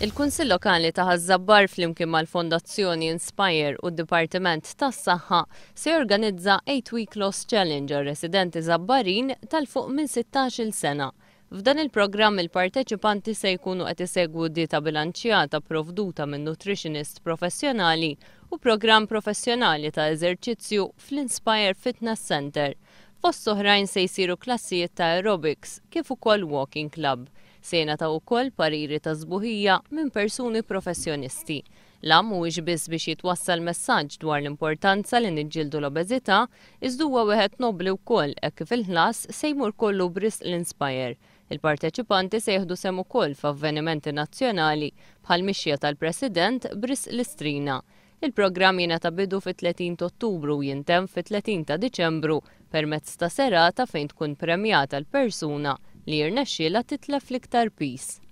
Il-Kunsill Lokali ta' Ħaż-Żabbar flimkien mal-Fondazzjoni Inspire u d-Dipartiment tas-Saħħa se jorganizza 8 Week Loss Challenge għar-residenti Żabbarin tal fuq minn 16-il sena. F'dan il-programm il-parteċipanti se jkunu qed isegwu dieta bilanċjata pprovduta minn nutritionist professjonali u programm professjonali ta' eżerċizzju fl-Inspire Fitness Centre. Fost oħrajn se jsiru klassijiet ta' aerobics kif ukoll walking club. Se jingħataw ukoll pariri ta' sbuħija minn persuni professjonisti. L-għan mhuwiex biss biex jitwassal messaġġ dwar l-importanza li niġġieldu l-obeżità, iżda huwa wieħed nobbli wkoll hekk kif il-ħlas se jmur kollu b'risq l-Inspire. Il-parteċipanti se jieħdu sehem ukoll f'avvenimenti nazzjonali bħall-Mixja tal-President b'risq l-Istrina. Il-programm jingħata bidu fit-30 t'Ottubru u jintemm fit-30 ta' Diċembru permezz ta' serata fejn tkun premjata l-persuna li jirnexxielha titlef l-iktar piż.